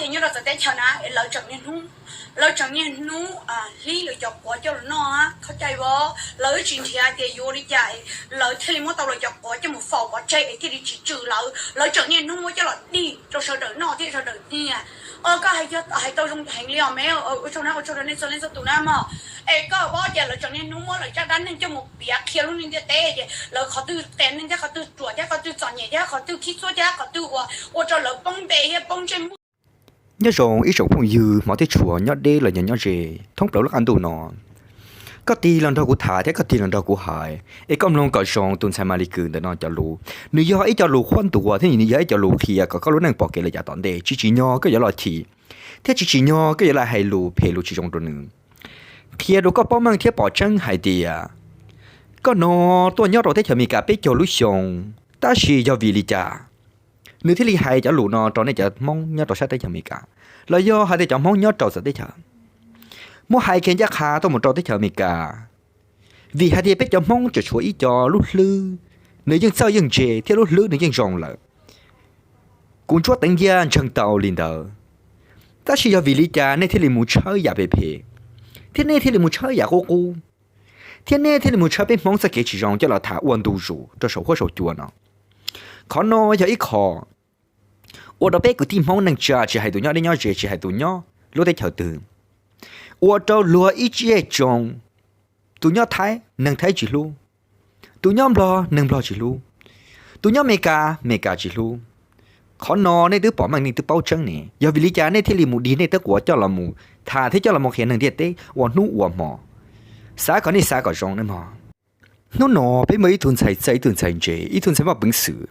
Ces nyob rau txawv teb chaws na es lawv tseem niaj hnub, lawv tseem niaj hnub hlib lawv cov quav coj los noj, kho cai vov, lawv tsis nrhiav tias yuav li cas lawv thiaj li muab tau lawv cov quav coj mus faus pov tseg es thiaj li tsis tswm lawv, lawv tseem niaj hnub muab coj los dig rau sawv daws noj thiab sawv daws nyiam. Koj hais tau zoo heev li os me, ua tsaug na, ua tsaug rau nej txhua leej txhua tus na mog. Es koj paub tias lawv tseem niaj hnub muab lawv zaj dab neeg coj mus piav qhia lub neej ntiaj teb ces lawv qhov twg qias neeg thiab qhov twg ruam thiab qhov twg txom nyem thiab qhov twg khib txhua thiab qhov twg uas ua rau lawv poob npe thiab poob ntsej muag. Nyob zoo ib tsoom phooj ywg hmov thiab tshua nyob deb los yog nyob ze thoob plaws lub qab ntuj no. Koj tig los nrog kuv tham thiab koj tig los nrog kuv hais es koj mloog kom zoo tus ntxhais Maly Kws ntawm no cov lus. Nws yog ib co lus qhuab ntuas thiab nws yog ib co lus qhia kom koj lub neej pom kev lawm yav tom ntej. Tsis tsim nyog koj yuav los chim thiab tsis tsim nyog koj yuav los hais lus phem lus tsis zoo rau nws. Qhia rau koj paub meej thiab pom tseeb hais tias koj no tuaj nyob rau teb chaws Amelikas peb caug lub xyoo, tab sis yog vim li cas nws thiaj li hais cov lus no rau nej cov Hmoob nyob rau sab teb chaws Amelikas, los yog hais tias cov Hmoob nyob rau txawv teb chaws. Muab hais kiag ncaj qha tuaj mus rau teb chaws Amelikas, vim hais tias peb cov Hmoob tseem tshuav ib co lub hlwb, nws yeej txawj yeej ntse thiab lub hlwb nws yeej zoo lawm. Kuv ntsuab teev nciaj ntseeg tau li ntawd. Tab sis yog vim li cas nej thiaj li mus tshawb yam phem phem, thiab nej thiaj li mus tshawb yam qub qub, thiab nej thiaj li mus tshawb peb Hmoob txoj kev tsis zoo coj los tham ua ntu zus rau saum huab saum cua no? Qhov no yog ib qho ua rau peb kwv tij Hmoob neej tsa, tsis hais tus nyob deb nyob ze, tsis hais tus nyob lub teb chaws twg, ua rau luag ib zej tsoom, tus nyob Thaib neeg Thaib tsis hlub, tus nyob Nplog neeg Nplog tsis hlub, tus nyob Amelikas Amelikas tsis hlub. Qhov no nej twb pom meej nej twb paub tseeb ne, yog vim li cas nej thiaj li mus dig nej tej quav coj los mus tham thiab coj los mus qhia neeg ntiaj teb ua hnub ua hmo? Xav kom nej xav kom zoo nawb mog. Hnub no peb muaj ib tug ntxhais txawj, ib tug ntxhais ntse, ib tug ntxhais muaj peev xwm,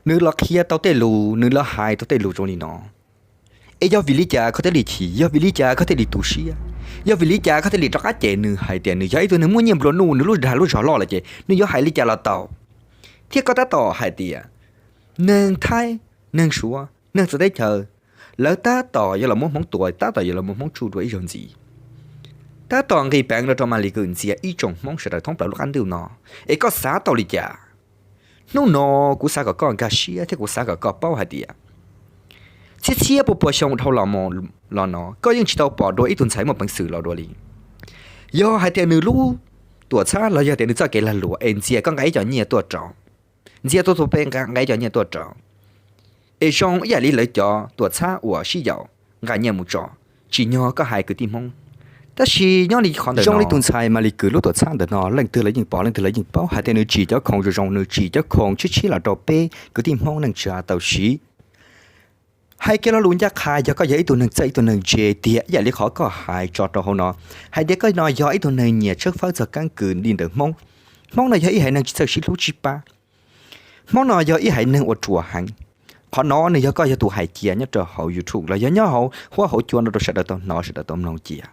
nws los qhia tau tej lus, nws los hais tau tej lus zoo li no. Es yog vim li cas koj thiaj li chim? Yog vim li cas koj thiaj li tu siab? Yog vim li cas koj thiaj li rov qab cem nws hais tias nws yog ib tug neeg muaj nyiaj nplua nuj, nws lub dag lub zog loj lawm ces nws yuav hais li cas los tau? Thiab koj tab tom hais tias neeg Thaib, neeg Suav, neeg txawv teb chaws, lawv tab tom yuav los muab Hmoob tua, tab tom yuav los muab Hmoob tsuj dua ib zaug ntxiv. Tab tom nqis peev los rau Maly Kws ntxias ib tsoom Hmoob sawv daws thoob plaws lub qab ntuj no. Es koj xav tau li cas? Hnub no kuv xav kom koj nkag siab thiab kuv xav kom koj paub hais tias txhiab txhiab pua pua xyoo dhau los mus los no koj yeej tsis tau pom dua ib tug ntxhais muaj peev xwm los dua li. Yog hais tias nws lub tuam txhab los yog tias nws txoj kev lag luam es ntxias koj nqa ib co nyiaj tuaj rau, ntxias tuaj tua peb nqa ib co nyiaj tuaj rau, es zoo ib yam li lawv cov tuam txhab uas sib yaum nqa nyiaj mus tso, tsim nyog koj hais kwv tij Hmoob. Tab sis nyob li qhov ntawm zoo li tus ntxhais Maly Kws lub tuam txhab ntawm no leej twg lawv yeej pom, leej twg lawv yeej paub hais tias nws tsim cov khoom zoo zoo, nws tsim cov khoom tshiab tshiab los rau peb kwv tij Hmoob neej tsa tau siv. Hais kiag lo lus ncaj qha, yog koj yog ib tug neeg txawj ib tug neeg ntse tiag ib yam li qhov koj hais tso rau hauv no, hais tias koj no yog ib tug neeg nyiam tshawb fawb txog keeb kwm li ntawm Hmoob. Hmoob no yog ib haiv neeg tsis txawj sib hlub sib pab. Hmoob no yog ib haiv neeg uas ruam heev. Qhov no nws yog koj yog tus hais cia nyob rau hauv YouTube los yog nyob hauv huab hauv cua no rau sawv daws tau hnov sawv daws tau mloog cia.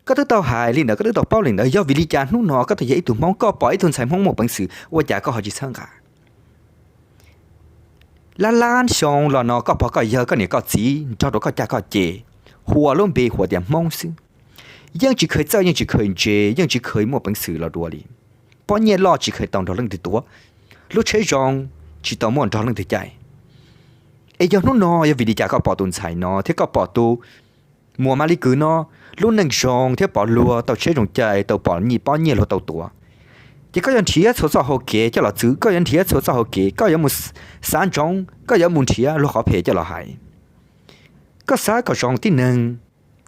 Koj twb tau hais li ntawd, koj twb tau paub li ntawd, yog vim li cas hnub no koj twb yog ib tug Hmoob, koj pom ib tug ntxhais Hmoob muaj peev xwm ua cas koj ho tsis txhawb nqa? Lab lab xyoo los no koj pog koj yawg koj niam koj txiv nrog rau koj caj koj ces, huam lub npe huam tias Hmoob xwb. Yeej tsis kheev txawj, yeej tsis kheev ntse, yeej tsis kheev muaj peev xwm los dua li. Pob nyiaj loj tsis kheev tau nrog leej twg tuav, lub tsheb zoo tsis tau muaj nrog leej twg caij. Es yog hnub no yog vim li cas koj pom tus ntxhais no thiab koj pom tus muam Maly Kws no lub neej zoo thiab pom luag tau tsheb zoo caij, tau pom nyiaj pob nyiaj luag tau tuav, ces koj yuav nrhiav txhua txoj hau kev coj los txwv, koj yuav nrhiav txhua txoj hau kev, koj yuav mus xav ntsoov, koj yuav mus nrhiav luag qhov phem coj los hais. Koj xav kom zoo tib neeg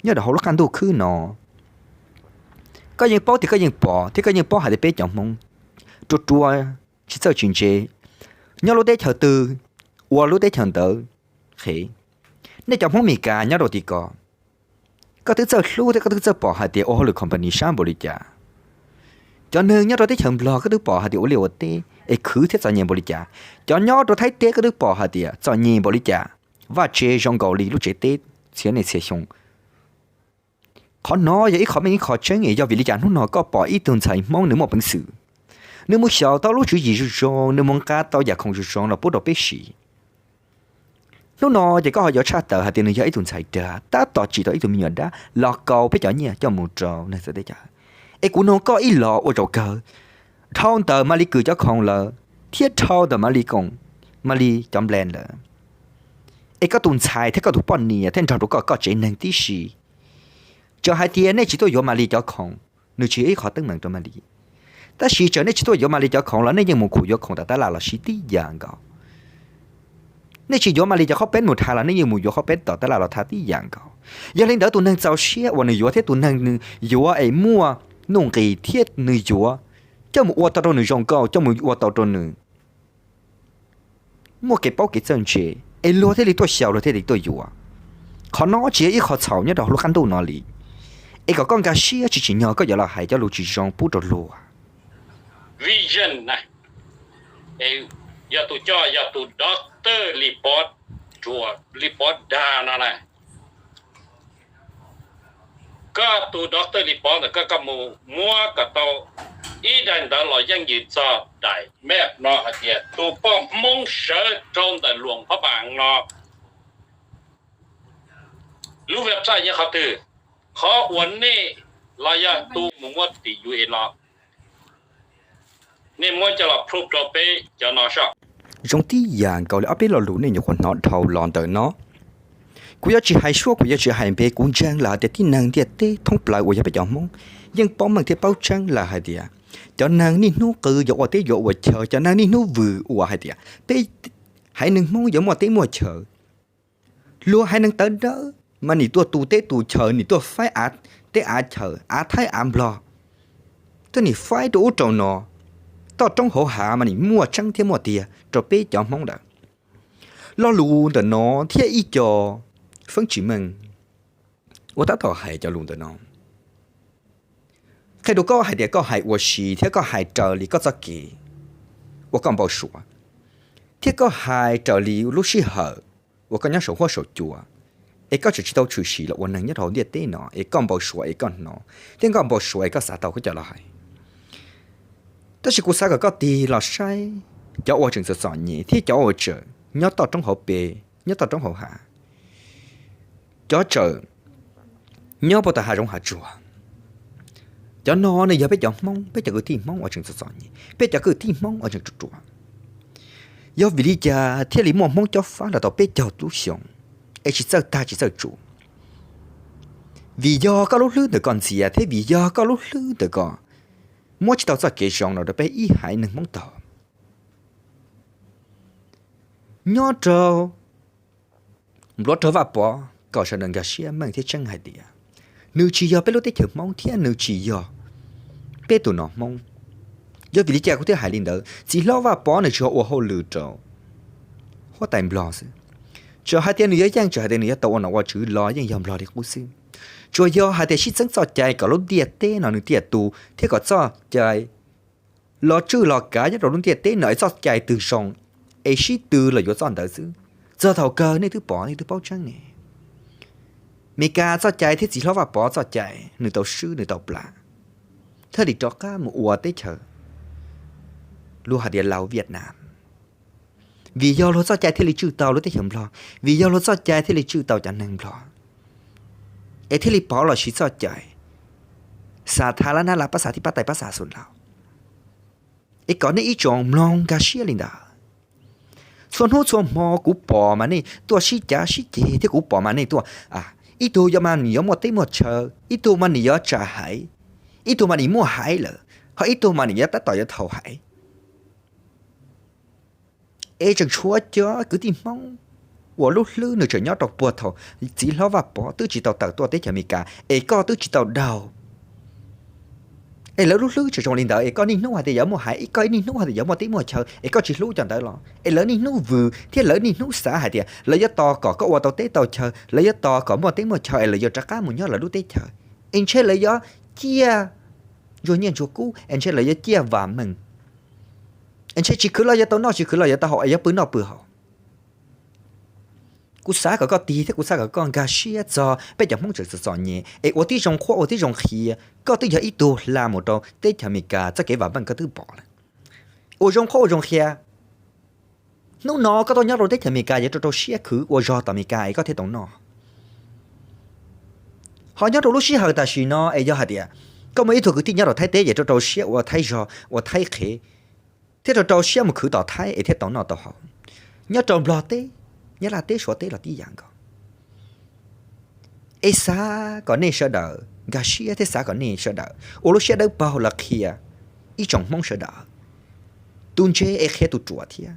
nyob rau hauv lub qab ntuj khwb no, koj yeej paub tias koj yeej pom thiab koj yeej paub hais tias peb cov Hmoob ruam ruam, tsis txawj tsis ntse, nyob lub teb chaws twg ua lub teb chaws ntawd qhev. Nej cov Hmoob Meskas nyob rau tim ko, koj twb txawj hlub thiab koj twb txawj pom hais tias ua hauj lwm company sab npaum li cas. Cov neeg nyob rau teb chaws Nplog koj twb pom hais tias ua liaj ua teb es khwv thiab txom nyem npaum li cas. Cov nyob rau Thaib teb koj twb pom hais tias txom nyem npaum li cas, vaj tsev zoo nkaus li lub tsev teb txhia niaj txhia xyoo. Qhov no yog ib qho meej ib qho tseeb, yog vim li cas hnub no koj pom ib tug ntxhais Hmoob nws muaj peev xwm, nws mus xyaum tau lub tswv yim zoo zoo, nws mus nqa tau yam khoom zoo zoo los pub rau peb siv. Hnub no ces koj ho yuav tshaj tawm hais tias nws yog ib tug ntxhais dag, tab tom tsim tau ib tug me nyuam dab los kaus peb cov nyiaj coj mus rau neeg txawv teb chaws. Es kuv nug koj ib los ua zaum kawg, dhau ntawm Maly Kws cov khoom lawm thiab dhau ntawm Maly Koom, Maly cov plan lawm, es koj tus ntxhais thiab koj tus poj niam thiaj nrog rau koj koj tsev neeg tib si. Txawm hais tias nej tsis tuaj yuav Malis cov khoom, nws tsis yog ib qhov teeb meem rau Malis. Tab sis txawm nej tsis tuaj yuav Malis cov khoom los nej yeej mus khum yuav khoom tom tab laj los siv tib yam nkaus. Nej tsis yuav Malis cov khob peb mus tha los nej yeej mus yuav khob peb tom tab laj los tha tib yam nkaus. Yog li ntawd tus neeg txaus siab uas nws yuav thiab tus neeg nws yuav es muaj nuj nqis thiab nws yuav, coj mus ua tau rau nws zoo nkauj, coj mus ua tau rau nws muaj kev paub kev txawj ntse, es luag thiaj li tuaj xyaum, luag thiaj li tuaj yuav. Qhov no tsis yog ib qho txhaum nyob rau hauv lub qab ntuj no li. Es kom koj nkag siab tsis tsim nyog koj yuav los hais cov lus tsis zoo pub rau luag. Vision na, yog tus coj yog tus doctor Lis Pov, Lis Pov Dag no na. Koj tus doctor Lis Pov ntawm koj, koj mus muab kom tau ib daim ntawv los yeej yws txog daim map no hais tias tus poj Hmoob sawv rau ntawm Luam Phab Npas no, lub website nyob qhov twg, qhov uas nej los yog tus mus muab tim U S los, nej muab coj los proof rau peb cov no soj. Zoo tib yam nkaus li ob peb lo lus nej nyuam qhuav hnov dhau los ntawm no. Kuv yuav tsis hais suab, kuv yuav tsis hais npe, kuv ntseeg lawm hais tias tib neeg ntiaj teb thoob plaws uas yog peb cov Hmoob yeej paub meej thiab paub tseeb lawm hais tias cov neeg niaj hnub qw yuav ua teb yuav ua chaw, cov neeg niaj hnub vwm uas hais tias peb haiv neeg Hmoob yuav muaj teb muaj chaw. Luag haiv neeg tawv dawb mas nim tuaj tu teb tu chaw, nim tuaj faib av, teb av chaw, av Thaib av Nplog, tuaj nim faib rau ub rau no, toj roob hauv hav mas nim muaj tseeb thiab muaj tiag rau peb cov Hmoob ntawd. Lo lus ntawm no thiab ib co feeb tsis meej uas tab tom hais cov lus ntawm no qhia rau koj hais tias koj hais ua si thiab koj hais raws li koj txoj kev uas koj npau suav, thiab koj hais raws li lub sij hawm uas koj nyob saum huab saum cua, es koj tseem tsis tau tshwm sim los ua neeg nyob rau hauv ntiaj teb no, es koj npau suav es koj hnov, thiab koj npau suav es koj xav tau koj coj los hais. Tab sis kuv xav kom koj tig los saib cov uas tseem txom txom nyem thiab cov uas tseem nyob toj roob hauv pes, nyob toj roob hauv hav, cov tseem nyob puag tom hav zoov hav tsuag. Cov no nws yog peb cov Hmoob, peb cov kwv tij Hmoob uas tseem txom txom nyem, peb cov kwv tij Hmoob uas tseem ruam ruam. Yog vim li cas thiaj li muaj Hmoob cob fab los tau peb caug lub xyoo es tsis txawj tag tsis txawj tsum? Vim yog koj lub hlwb ntawm koj ntxias thiab vim yog koj lub hlwb ntawm koj muab tsis tau txoj kev zoo no rau peb ib haiv neeg Hmoob tau. Nyob rau npluav rau Vaj Pov kom sawv daws nkag siab meej thiab tseeb hais tias nws tsis yog peb lub teb chaws Hmoob thiab nws tsis yog peb tus nom Hmoob. Yog vim li cas kuv thiaj hais li ntawd? Txiv hlob Vaj Pov nws tsuas ua hauj lwm rau huab tais Nplog xwb. Txawm hais tias nws yuav yeej, txawm hais tias nws yuav tau ua nom ua tswv los yeej yog Nplog li qub xwb. Tsuas yog hais tias sib txeeb txoj cai kom lub ntiaj teb no nws thiaj tu thiab kom txoj cai los tswj los kav nyob rau lub ntiaj teb no es txoj cai twg zoo es sib tw los yuav txoj ntawd xwb. Txog thaum kawg nej twb pom nej twb paub tseeb ne. Meskas txoj cai thiab txiv hlob Vaj Pov txoj cai nws tau swb nws tau plam, thiaj li rov qab mus ua teb chaws luag hais tias Laus Viaj Nam. Vim yog luag txoj cai thiaj li tswj tau lub teb chaws Nplog, vim yog luag txoj cai thiaj li tswj tau cov neeg Nplog, es thiaj li pov los siv txoj cai xa tha lab nab la pab xa thib pab tais pab xa xus laus. Es kom nej ib tsoom mloog nkag siab li ntawd. Txhua hnub txhua hmo kuv pom mas nej tuaj sib cav sib ceg thiab kuv pom mas nej tuaj, ib tug yuav mas nim yuav muaj teb muaj chaw, ib tug mas nim yuav tsa haiv, ib tug mas nim muaj haiv lawm, ho ib tug mas nim yuav tab tom yuav thau haiv. Es tseem tshuav cov kwv tij Hmoob uas lub hlwb nws tseem nyob rau puag thaum txiv hlob Vaj Pov twb tsis tau tawm tuaj teb chaws Amelikas es koj twb tsis tau daug. Es lawv lub hlwb tseem zoo li ntawd es koj niaj hnub hais tias yuav muaj haiv, koj niaj hnub hais tias yuav muaj teb muaj chaw es koj tsis hlub cov ntawd los? Es lawv niaj hnub vwm thiab lawv niaj hnub xav hais tias lawv yuav tos kom koj ua tau teb tau chaw, lawv yuav tos kom muaj teb muaj chaw es lawv yuav rov qab mus nyob lawv lub teb chaws. Es ntshe lawv yuav ciaj ntsuag nyiaj ntsuag kub, es ntshe lawv yuav ciaj vam meej, es ntshe tsis khwv los yuav tau noj, tsis khwv los yuav tau haus, es yuav pw noj pw haus. Kuv xav kom koj tig thiab kuv xav kom koj nkag siab txog peb cov Hmoob tseem txom txom nyem es ua tib zoo qhuab ua tib zoo qhia. Koj twb yog ib tug hla mus rau teb chaws Amelikas, txoj kev vam meej koj twb pom lawm. Ua zoo qhuab ua zoo qhia. Hnub no koj tuaj nyob rau teb chaws Amelikas yuav rau rau siab khwv ua zog tom Amelikas es koj thiaj tau noj. Ho nyob rau lub sij hawm tam sim no es yog hais tias koj muaj ib tug kwv tij nyob rau Thaib teb es rau rau siab ua Thaib zog ua Thaib qhev, thiab rau rau siab mus khwv tom Thaib es thiaj tau noj tau haus. Nyob rau Nplog teb, Nyab Laj teb Suav teb los tib yam nkaus. Es xav kom nej sawv daws nkag siab thiab xav kom nej sawv daws ua lub siab dawb paug los qhia ib tsoom Hmoob sawv daws. Tus ntse es qhia tus ruam thiab.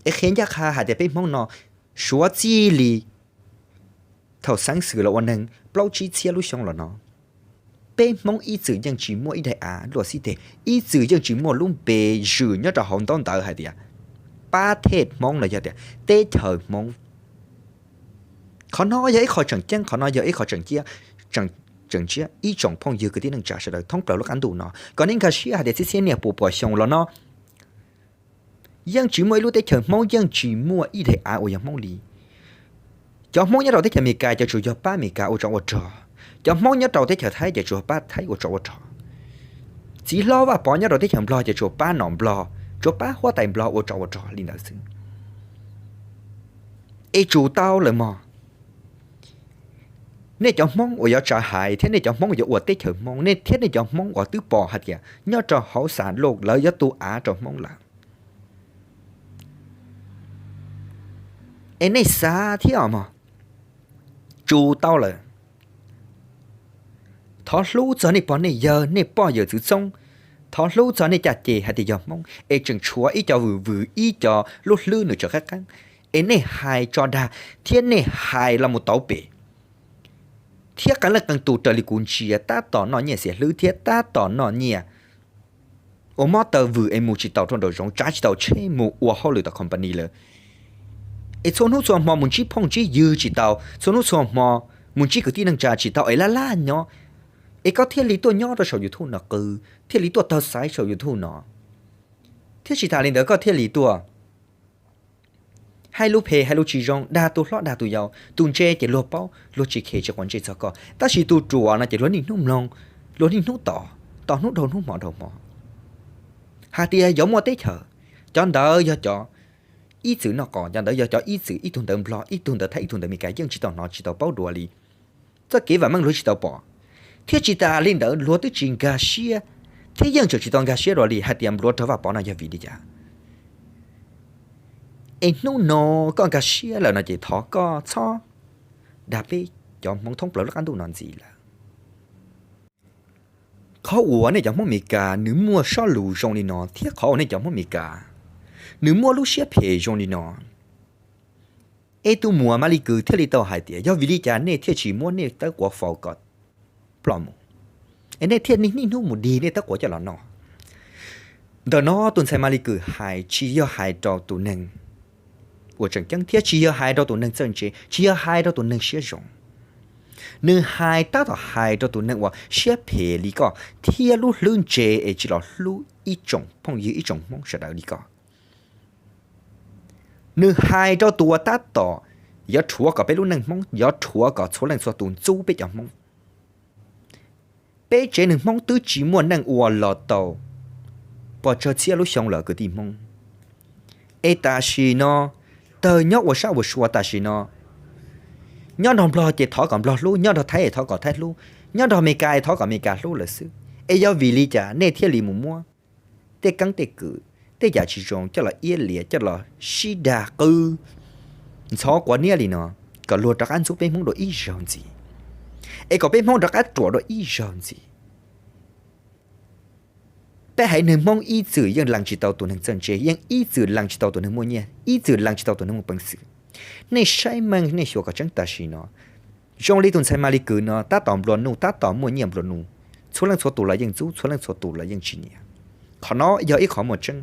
Es qhia ncaj qha hais tias peb Hmoob no suav txij li thaum xeeb xwm los ua neeg plaub tsib txhiab lub xyoo los no, peb Hmoob ib txwm yeej tsis muaj ib daim av luaj xib teg, ib txwm yeej tsis muaj lub npe zwm nyob rau hauv ntaub ntawv hais tias pab thej Hmoob los yog tias teb chaws Hmoob. Qhov no yog ib qho tseem ceeb, qhov no yog ib qho tseem cia, tseem ntsia ib tsoom phooj ywg kwv tij neej tsa sawv daws thoob plaws lub qab ntuj no kom nej nkag siab hais tias txhiab txhiab niaj pua pua xyoo los no yeej tsis muaj ib lub teb chaws Hmoob yeej tsis muaj ib daim av uas yog Hmoob li. Cov Hmoob nyob rau teb chaws Amelikas ces tsuas yog pab Amelikas ua tsov ua rog, cov Hmoob nyob rau teb chaws Thaib ces tsuas pab Thaib ua tsov ua rog, txiv hlob Vaj Pov nyob rau teb chaws Nplog ces tsuas pab nom Nplog, tsuas pab huab tais Nplog ua tsov ua rog li ntawd xwb. Es tsum tau lawm mog. Nej cov Hmoob uas yuav tsa hais thiab nej cov Hmoob yuav ua teb chaws Hmoob, nej thiab nej cov Hmoob uas twb pom hais tias nyob rau hauv xas loj lawv yuav tu av rau Hmoob lawm, es nej xav thiab os mog. Tsum tau lawm. Thov hlub txog nej pog nej yawg, nej pog yawm txwv txoob. Thov hlub txog nej caj ces hais tias yog Hmoob es tseem tshuav ib co vwm vwm ib co lub hlwb nws tseem qab qeeb, es nej hais tso dag thiab nej hais los mus tauv pem, thiab qee leej qee tus raws li kuv ntsia tab tom noj nyiaj xiam hlwb thiab tab tom noj nyiaj ua mob taw vwm es mus tsis tau rau nraum zoov, tsav tsis tau tsheb, mus ua hauj lwm tom company lawm, es txhua hnub txhua hmo mus ntsib phooj ntsib ywg tsis tau, txhua hnub txhua hmo mus ntsib kwv tij neej tsa tsis tau, es laj laj nyob, es koj thiaj li tuaj nyob rau saum YouTube no qw, thiaj li tuaj tawg xaiv saum YouTube no, thiab tsis tas li ntawd koj thiaj li tuaj hais lus phem hais lus tsis zoo dag tus hlob dag tus yau, tus ntse ces luag paub luag tsis khe tsis quav ntsej txog koj, tab sis tus ruam no ces luag niaj hnub mloog, luag niaj hnub tos, tos hnub dhau hnub hmo dhau hmo hais tias yuav muaj teb chaws. Cov ntawd yog cov ib txwm noj qos, cov ntawd yog cov ib txwm ib tug ntawd Nplog, ib tug ntawd Thaib, ib tug ntawd Meskas, yeej tsis tau hnov tsis tau paub dua li. Txoj kev vam meej luag tsis tau pom, thiab tsis tas li ntawd luag twb tsis nkag siab, thiab yeej tseem tsis tau nkag siab dua li hais tias npluav rog Vaj Pov no yog vim li cas. Es hnub no koj nkag siab lawm no ces thov koj txhob dag peb cov Hmoob thoob plaws lub qab ntuj no ntxiv lawm. Qhov uas nej cov Hmoob Meskas nws muaj sob lus zoo li no thiab qhov uas nej cov Hmoob Meskas nws muaj lub siab phem zoo li no, es tus muam Malis Kws thiaj li tau hais tias yog vim li cas nej thiaj tsis muab nej tawb quav faus kom ploj mus, es nej thiaj niaj hnub mus dig nej tawb quav coj los noj. Ntawm no tus ntxhais Malis Kws hais tsis yog hais rau tus neeg uas tseem ceeb thiab tsis yog hais rau tus neeg txawj ntse, tsis yog hais rau tus neeg siab zoo. Nws hais tab tom hais rau tus neeg uas siab phem li koj thiab lub hlwb ntse es tsis los hlub ib tsoom phooj ywg ib tsoom Hmoob sawv daws li koj. Nws hais rau tus uas tab tom yuav rhuav kom peb lub neej Hmoob, yuav rhuav kom txhua leej txhua tus ntxub peb cov Hmoob. Peb tsev neeg Hmoob twb tsis muaj neej ua los tau pes tsawg txhiab lub xyoo lawm kwv tij Hmoob. Es tam sim no tawg nyob ua sab ua sua tam sim no, nyob nrog Nplog ces thov kom Nplog hlub, nyob nrog Thaib es thov kom Thaib hlub, nyob nrog Meskas es thov kom Meskas hlub lawm xwb. Es yog vim li cas nej thiaj li mus muab tej keeb tej kwm, tej yam tsis zoo coj los iab liam, coj los sib dag qw, ntxhov quav niab li no, kom luag rov qab ntxub peb Hmoob dua ib zaug ntxiv, es kom peb Hmoob rov qab ruam dua ib zaug ntxiv? Peb haiv neeg Hmoob ib txwm yeej lees tsis tau tus neeg txawj ntse, yeej ib txwm lees tsis tau tus neeg muaj nyiaj, ib txwm lees tsis tau tus neeg muaj peev xwm. Nej saib meej nej xyuas kom tseeb tam sim no, zoo li tus ntxhais Malis Kws no tab tom nplua nuj, tab tom muaj nyiaj nplua nuj, txhua leej txhua tus los yeej ntxub, txhua leej txhua tus los yeej tsis nyiam. Qhov no yog ib qhov muaj tseeb.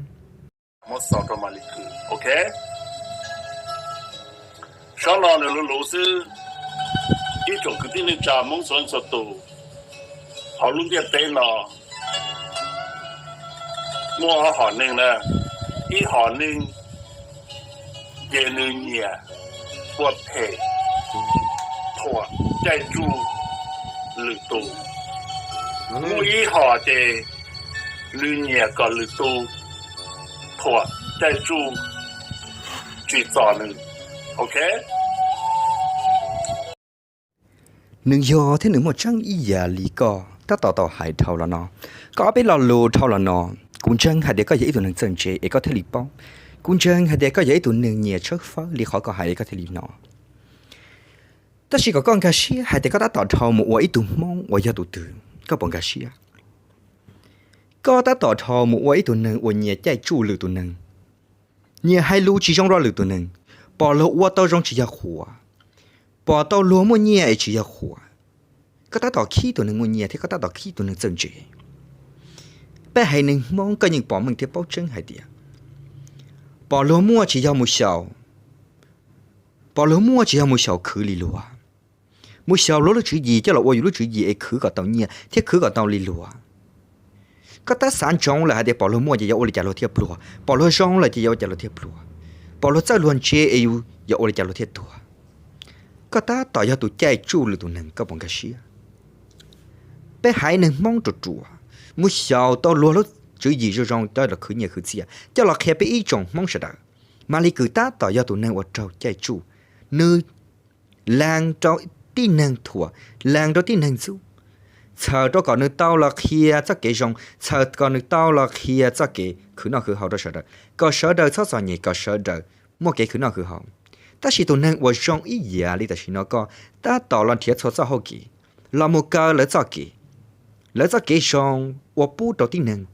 Sab no nws luv luv xwb, ib tsoom kwv tij neej tsa Hmoob txhua leej txhua tus hauv lub ntiaj teb no muaj ob hom neeg na, ib hom neeg ces nws nyiam ua phem, thuam caij tsuj lwm tus. Muaj ib hom ces nws nyiam kom lwm tus thuam caij tsuj tsim txom nws. Ok, nws yog thiab nws muaj tseeb ib yam li koj tab tom tau hais dhau los no. Koj ob peb lo lus dhau los no, kuv ntseeg hais tias koj yog ib tug neeg txawj ntse es koj thiaj li paub. Kuv ntseeg hais tias koj yog ib tug neeg nyiam tshawb fawb li qhov koj hais li koj thiaj li hnov. Tab sis kom koj nkag siab hais tias koj tab tom dhau mus ua ib tug Hmoob uas yog tus twg, koj puas nkag siab? Koj tab tom dhau mus ua ib tug neeg uas nyias caij tsuj lwm tus neeg, nyias hais lus tsis zoo rau lwm tus neeg, pom luag ua tau zoo tsis yog qhuas, pom tau luag muaj nyiaj es tsis yog qhuas. Koj tab tom khib tus neeg muaj nyiaj thiab koj tab tom khib tus neeg txawj ntse. Peb haiv neeg Hmoob koj yeej pom meej thiab paub tseeb hais tias pom luag muaj tsis yog mus xyaum, pom luag muaj tsis yog mus xyaum khwv li luag, mus xyaum luag lub tswv yim coj los ua yus lub tswv yim es khwv kom tau nyiaj thiab khwv kom tau li luag. Koj tab xav ntsoov lawm hais tias pom luag muaj ces yuav ua li cas luag thiaj pluag, pom luag zoo lawm ces yuav ua cas luag thiaj pluag, pom luag txawj luag ntse es yus yuav ua li cas luag thiaj tuag. Koj tab tom yog tus caij tsuj lwm tus neeg, koj puas nkag siab? Peb haiv neeg Hmoob ruam ruam, mus xyaum tau luag lub tswv yim zoo zoo coj los khwv nyiaj khwv txiaj, coj los qhia peb ib tsoom Hmoob sawv daws. Mas Lis Kwm tab tom yog tus neeg uas raug caij tsuj, nws laag rau tib neeg thuam, laag rau tib neeg ntxub, txhawm rau kom nws tau los qhia txoj kev zoo, txhawm kom nws tau los qhia txoj kev khwv noj khwv haus rau sawv daws, kom sawv daws txhob txom nyem, kom sawv daws muaj kev khwv noj khwv haus. Tab sis tus neeg uas zoo ib yam li tam sim no koj tab tom los nrhiav txhua txoj hauj kev los mus kaw lawv txoj kev, lawv txoj kev zoo ua pub rau tib neeg,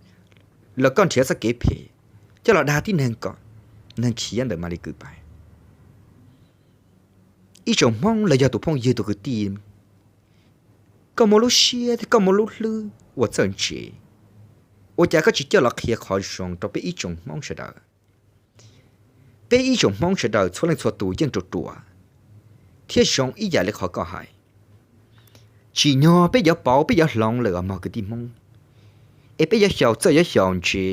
los koj nrhiav txoj kev phem coj los dag tib neeg kom neeg khiav ntawm Mas Lis Kwm pais. Ib tsoom Hmoob los yog tus phooj ywg tus kwv tij, koj muaj lub siab thiab koj muaj lub hlwb uas txawj ntse, ua cas koj tsis coj los qhia qhov zoo rau peb ib tsoom Hmoob sawv daws? Peb ib tsoom Hmoob sawv daws txhua leej txhua tus yeej ruam ruam thiab zoo ib yam li qhov koj hais. Tsim nyog peb yuav pauv peb yuav hloov lawm os mog kwv tij Hmoob, es peb yuav xyaum txawj yuav xyaum ntse.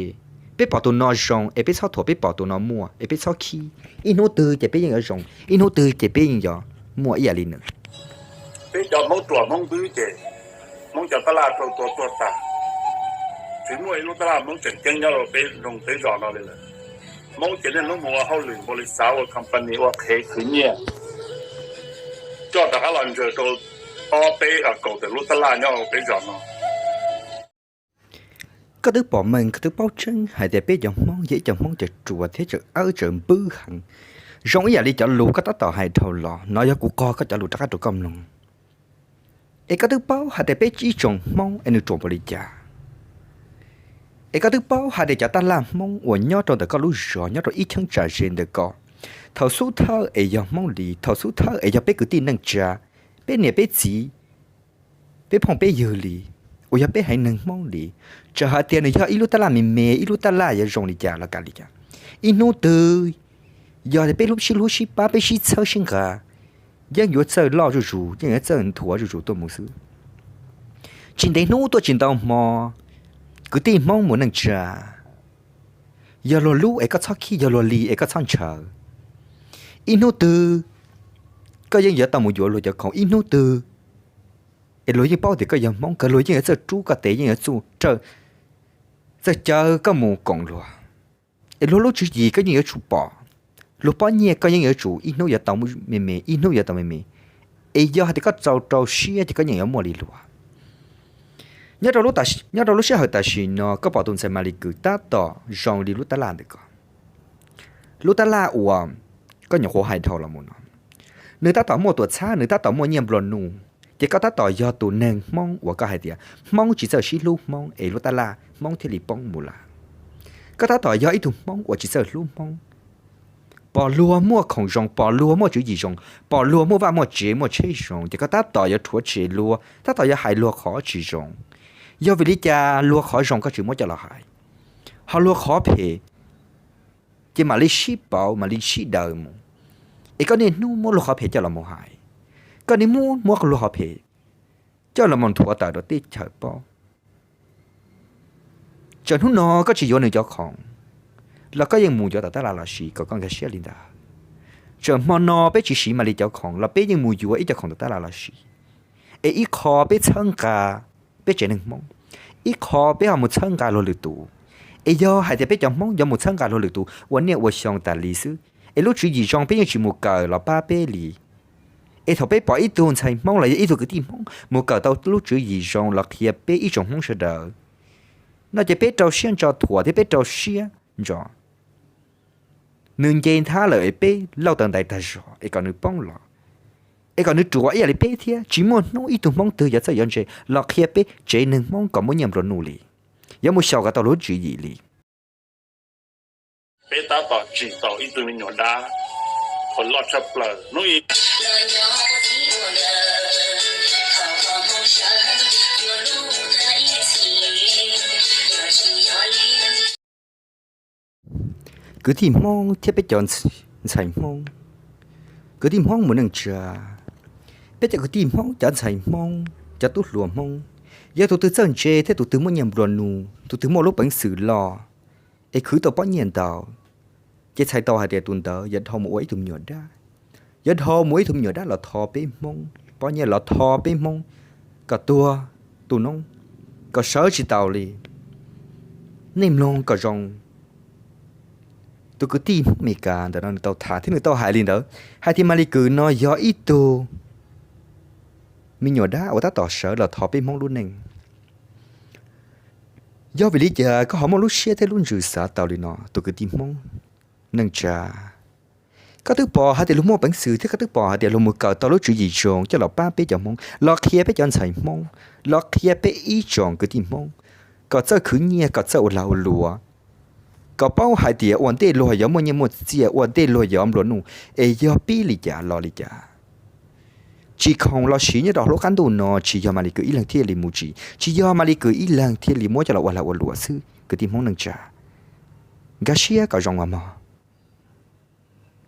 Peb pom tus no zoo es peb txhob thuam, peb pom tus no muaj es peb txhob khib. Ib hnub twg ces peb yeej yuav zoo, ib hnub twg ces peb yeej yuav muaj ib yam li nws. Peb cov Hmoob ruam Hmoob ntxub ces Hmoob cov tab laj rau tua tuag tag, tsis muaj ib lub tab laj Hmoob tseem ceeb nyob rau peb zos no li lawm. Hmoob ces niaj hnub mus ua hauj lwm npaum li xav ua company ua qhev khwv nyiaj, coj rov qab los ntsaws rau ob peb kaum tawm lub tab laj nyob rau peb zos no. Koj twb pom meej koj twb paub tseeb hais tias peb cov Hmoob yog ib cov Hmoob cawm ruam thiab tseem awb tseem npwb heev, zoo ib yam li cov lus koj tab tom hais dhau los no yog kuv qog koj cov lus rov qab rau koj mloog. Es koj twb paub hais tias peb ib tsoom Hmoob es nws ruam npaum li cas. Es koj twb paub hais tias cov tab laj Hmoob uas nyob rau ntawm koj lub zos nyob rau ib cheeb tsam ze ntawm koj, thaum xub thawj es yog Hmoob li, thaum xub thawj es yog peb kwv tij neej tsa, peb niam peb txiv, peb phooj peb ywg li, uas yog peb haiv neeg Hmoob li. Txawm hais tias nws yog ib lub tab laj me me, ib lub tab laj yuav zoo li cas los kav li cas, ib hnub twg yog tias peb sib hlub sib pab, peb sib txhawb sib nqa, yeej yuav txawj loj zuj zus, yeej yuav txawj nthuav zuj zus tuaj mus xwb. Tsis ntev hnub tuaj tsis ntau hmo, kwv tij Hmoob mus neej tsa, yog luag hlub es koj txhob khib, yog luag li es koj txhob ntshaw. Ib hnub twg koj yeej yuav tau mus yuav luag cov khoom, ib hnub twg es luag yeej paub tias koj yog Hmoob, koj luag yeej yuav txawj rub koj tes, yeej yuav txawj caw koj mus koom luag. Es luag lub tswv yim koj yeej yuav tsum pom, luag pob nyiaj koj yeej yuav tsum ib hnub yuav tau me me, ib hnub yuav tau me me. Es yog hais tias koj rau rau siab ces koj yeej yuav muaj li luag. Nyob rau lub sij hawm tam sim no koj pom tus ntxhais Mas Lis Kwm tab tom zoo li lub tab laj ntawm koj, lub tab laj uas koj nyuam qhuav hais dhau los mus no, nws tab tom muaj tuam txhab, nws tab tom muaj nyiaj nplua nuj, ces koj tab tom yog tus neeg Hmoob uas koj hais tias Hmoob tsis txawj sib hlub Hmoob es lub tab laj Hmoob thiaj li poob mus lawm. Koj tab tom yog ib tug Hmoob uas tsis txawj hlub Hmoob. Pom luag muaj khoom zoo, pom luag muaj tswv yim zoo, pom luag muaj vaj muaj tsev muaj tsheb zoo, ces koj tab tom yuav rhuav tshem luag, tab tom yuav hais luag qhov tsis zoo. Yog vim li cas luag qhov zoo koj tsis muab coj los hais, ho luag qhov phem ces mam li sib pauv, mam li sib daws mus, es koj niaj hnub muab luag qhov phem coj los mus hais, koj niaj hnub muab luag qhov phem coj los mus nthuav tawm rau teb chaws paub. Txawm hnub no koj tsis yuav nws cov khoom los koj yeej mus yuav tom tab laj los sis, kom koj nkag siab li ntawd. Txawm hmo no peb tsis siv Mas Lis cov khoom los peb yeej mus yuav ib co khoom tom tab laj los sis. Es ib qho peb txhawb nqa peb tsev neeg Hmoob, ib qho peb ho mus txhawb nqa luag lwm tus. Es yog hais tias peb cov Hmoob yuav mus txhawb nqa luag lwm tus ua niaj ua xyoo tas li xwb, es lub tswv yim zoo peb yeej tsis mus kawm los pab peb li. Es thaum peb pom ib tug ntxhais Hmoob los yog ib tug kwv tij Hmoob mus kawm tau lub tswv yim zoo los qhia peb ib tsoom Hmoob sawv daws no ces peb rau siab ntso thuam thiab peb rau siab ntso Nws nce nthab lawm es peb lauj taws ntais tag zog es kom nws poob los, es kom nws ruam ib yam li peb thiab. Tsis muaj hnub ib tug Hmoob twg yuav txawj yuav ntse los qhia peb tsev neeg Hmoob kom muaj nyiaj nplua nuj li, yuav mus xyaum kom tau lub tswv yim li. Peb tab tom tsim tau ib tug me nyuam dab uas loj tshaj plaws hnub i Kwv tij Hmoob thiab peb cov ntxhais Hmoob, kwv tij Hmoob mus neej tsa, peb cov kwv tij Hmoob, cov ntxhais Hmoob, cov tub hluas Hmoob, yog tus twg txawj ntse thiab tus twg muaj nyiaj nplua nuj, tus twg muaj lub peev xwm loj, es khwv tau pob nyiaj ntau, ces txhais tau hais tias tus ntawd yuav dhau mus ua ib tug me nyuam dab, yuav dhau mus ua ib tug me nyuam dab los tho peb Hmoob, pob nyiaj los tho peb Hmoob, kom tuag tu noob, kom sawv tsis taus li. Nej mloog kom zoo. Tus kwv tij Hmoob Amelikas ntawm no nws tau tham thiab nws tau hais li ntawd, hais tias Malis Kws no yog ib tug me nyuam dab uas tab tom sawv los tho peb Hmoob lub neej. Yog vim li cas koj ho muaj lub siab thiab lub ntsws xav tau li no, tus kwv tij Hmoob neej tsa? Koj twb pom hais tias luag muaj peev xwm thiab koj twb pom hais tias luag mus kawm tau lub tswv yim zoo coj los pab peb cov Hmoob, los qhia peb cov ntxhais Hmoob, los qhia peb ib tsoom kwv tij Hmoob, kom txawj khwv nyiaj, kom txawj ua lag ua luam, kom paub hais tias ua ntej luag yuav muaj nyiaj muaj txiaj, ua ntej luag yuav nplua nuj, es yog pib li cas los li cas. Tsis khoom los siv nyob rau hauv lub qab ntuj no tsis yog Malis Kws ib leeg thiaj li mus tsim, tsis yog Malis Kws ib leeg thiaj li muab coj los ua lag ua luam xwb kwv tij Hmoob neej tsa. Nkag siab kom zoo os mog.